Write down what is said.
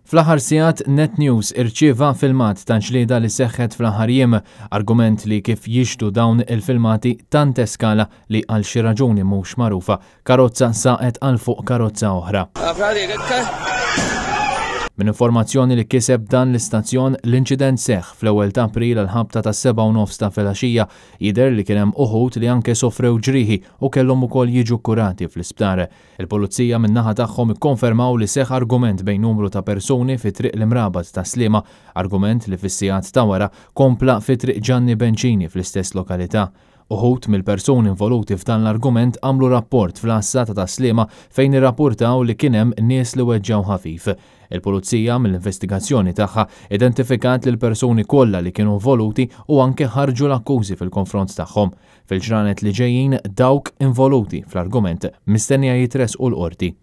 Fl-aħħar sigħat Net News irċieva filmat ta' ġlieda li seħħet fl-aħħar jiem, argument li kif jixhdu dawn il-filmati tant eskala li għal xi raġuni mhux magħrufa, karozza saqet għal fuq karozza oħra. Minn informazzjoni li kiseb dan l-istazzjon, l-inċident seħħ fl-ewwel ta' April għal ħabta tas-7:30 ta' filgħaxija. Jidher li kien hemm uħud li anke sofrew ġrieħi u kellhom ukoll jiġu kkurati fl-isptar. Il-Pulizija min-naħa tagħhom ikkonfermaw li seħħ argument bejn numru ta' persuni fi Triq l-Imrabat Tas-Sliema, argument li fis-sigħat ta' wara kompla fi Triq Ġanni Bencini fl-istess lokalità. Uħud mill-persuni involuti f'dan l-argument għamlu rapport fl-għassa ta' Tas-Sliema fejn irrappurtaw li kien hemm nies li weġġgħu ħafif. Il-Pulizija mill-investigazzjoni tagħha identifikat lill-persuni kollha li kienu involuti u anke ħarġu l-akkużi fil-konfront tagħhom. Fil-ġranet li ġejjin dawk involuti fl-argument mistennija jitressqu l-Qorti.